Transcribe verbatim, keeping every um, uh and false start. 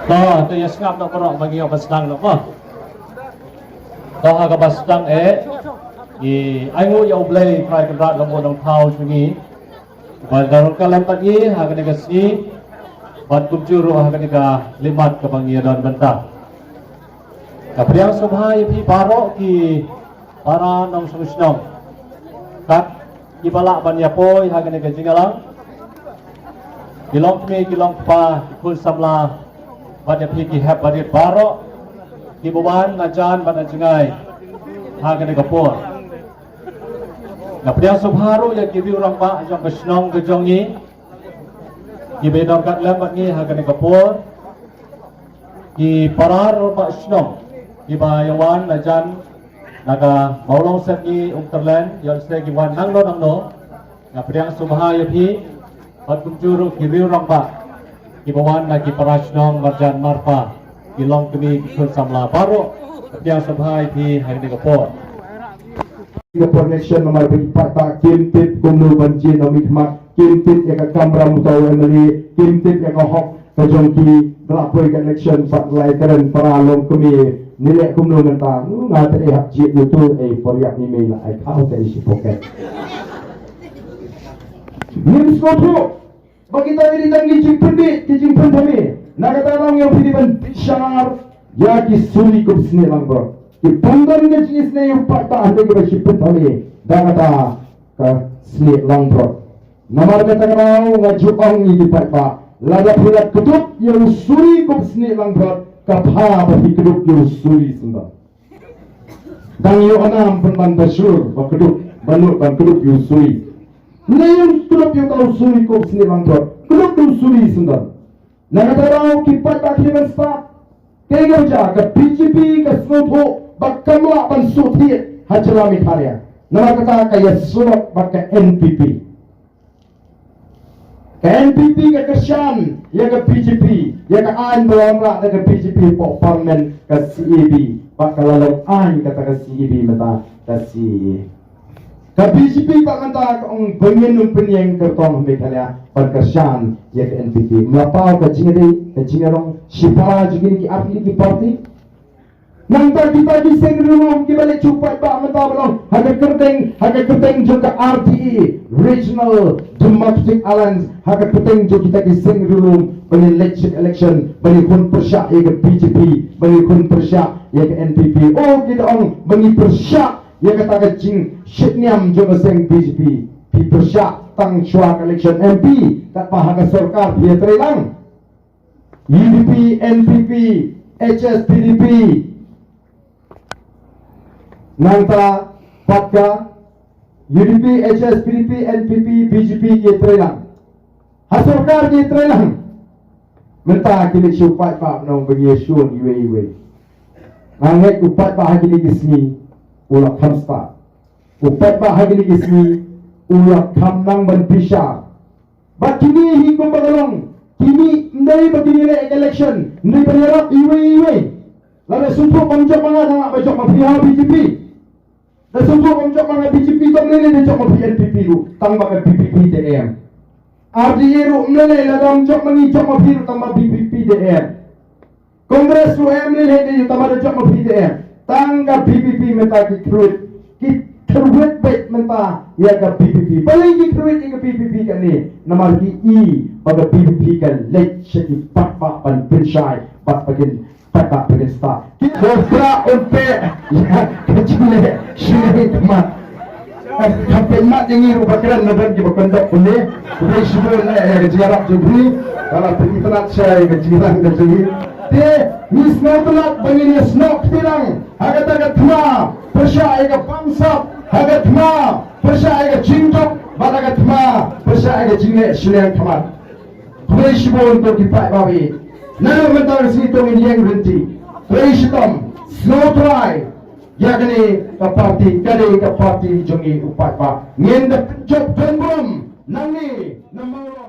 To, to ïa sngap noh baroh ba ngi ïoh ba sdang noh mo. To ha kaba sdang eh, ngi ai nguh ïa U Blei Trai Kynrad Nongbuh Nongthaw jong ngi. Ba la don ka lem bad ngi ha kane ka sngi bad kumjuh ruh ha kane ka limat kaba ngi ïa don mynta. Ka pdiang sngewbha ïa phi baroh ki para nongshong shnong. Kat kiba lah ban ïa poi ha kane ka jingïalang. Ki long kmie, ki long kpa, ki khun samla, bad ïa phi ki hep barit baroh kiba wan na jan bad na jngai ha kane ka por. Nga pdiang sngewbha ruh ïa ki riew rangbah jong ka shnong ka jong ngi kiba don kat lem bad ngi ha kane ka por. Ki para rangbah shnong kiba ïa wan na jan na ka Mawlong Sepngi Umterlen, ïa lehse ki wan nangno nangno. Nga pdiang sngewbha ïa phi bad kumjuh ruh ki riew rangbah kiba wan na ki para shnong marjan marpa, ki longkmie, ki khun samla baroh. Nga pdiang sngewbha ïa phi ha kane ka por. Ka por election namar ba ki paidbah kim tip kumno ban jin ïa u mihkhmat, kim tip ïa ka kamram uta u M L A, kim tip ïa ka hok ka jong ki. Ba la poi ka election bad la ïakren para longkmie, ngi leh kumno mynta? Nga te hap jied ïa uto, eh, por ïap ni mei la ai khaw te shi pocket. Ngim sngewthuh ba kita ki dei tang ki jingpynbeit, ki jingpynthame. Na kata ka daw ngi ong phi dei ban bishar ïa ki suri kup snieh langbrot. Ki pynbeit ka jingisynei u paidbah hynrei kiba shu pynthame da kata ka snieh langbrot. Namar kata ka daw nga ju ong ïa ki paidbah, lada phi la kdup ïa u suri kup snieh langbrot, ka bha ba phi kdup ïa u suri syndon. Dang ïoh nam pynban ba shu ba kdup, ba nud ban kdup ïa u suri. Hynrei ym kdup ïa uta u suri kup snieh langbrot, kdup ïa u suri syndon. Na kata ka daw ki paidbah ki ban stad. Kaei kaba jia? Ka B J P ka sngewthuh ba kam lah ban shu thied ha jylla Meghalaya. Namar kata ka ïasyllok bad ka N P P. Ka N P P ka kyrshan ïa ka B J P, ïa ka aiñ ba la wanrah da ka B J P hapoh Parliament, ka C A B, bad ka la long aiñ kata ka C A B mynta ka C A A. Ka B J P pat mynta ka ong ba ngin ym pynïeng kyrtong ha Meghalaya ban kyrshan ïa ka N P P. Me la paw ka jingïadei, ka jingïarong shipara jong kine ki artylli ki party? Nangta kita ki seng riewlum kiba leit shu paidbah mynta ba long ha ka kyrteng, ha ka kyrteng jong ka R D A, Regional Democratic Alliance, ha ka kyrteng jong kita ki seng riewlum ba ngin leit sha election, ba ngin khun pyrshah ïa ka B J P, ba ngin khun pyrshah ïa ka N P P. Oh, ki da ong ba ngin pyrshah ïa kata ka jingshit niam jong ka seng B J P. Phi pyrshah tang shuwa ka election M P, katba ha ka sorkar phi ïatrei lang. U D P, N P P, H S P D P. Nangta pat ka U D P, H S P D P, N P P, B J P ki ïatrei lang. Ha sorkar ki ïatrei lang. Mynta ki leit sha u paidbah ban ong ba ngi ïashun iwei iwei. Nga ngeit u paidbah ha kine ki sngi u la kham stad. U paidbah ha kine ki sngi u la kham nang ban bishar. Bad kine hi kumba ka long, kine ym dei ba kine leh election, ym dei ban ïarap iwei iwei. Lada sngewthuh ban jop ma nga, dang lah ba jop ma phi ha B J P. Da sngewthuh ban jop ma nga B J P, to ym lei lei da jop ma phi N P P ruh, tang ba ka V P P te em. R D A ruh ym lei lei, lada ym jop ma ngi, jop ma phi ruh, tang ba V P P te em. Congress ruh em lei lei, tang ba da jop ma phi te em. Tang ka V P P mynta ki kyrwit, ki kyrwit beit mynta ïa ka V P P. Balei ki kyrwit ïa ka V P P kane? Namar ki i ba ka V P P ka leit sha ki paidbah ban pynshai bad ba kin paidbah ba kin stad. Ki kyrwit, un peit ïa ka jingleh shnong khmat. Ka pynmat ïa ngi ruh ba kren na ban kiba kyndok pule. Khublei shibun ïa ka jingïarap jong phi. Ka la pynitynnad shai ïa ka jingïarap ka jong ngi. Te ngi sngewtynnad ba ngin ïa snoh kti lang ha kata ka thma pyrshah ïa ka bamsap, ha ka thma pyrshah ïa ka jingjop, bad ha ka thma pyrshah ïa ka jingleh shnong khmat. Khublei shibun to ki paidbah. Naduh mynta ka sngi to ngin ïeng ryntih. Khublei shitom. Sngewthuh ïa kane ka party, ka dei ka party jong ngi u paidbah. Ngin da pynjop don burom nangne na Mawlong.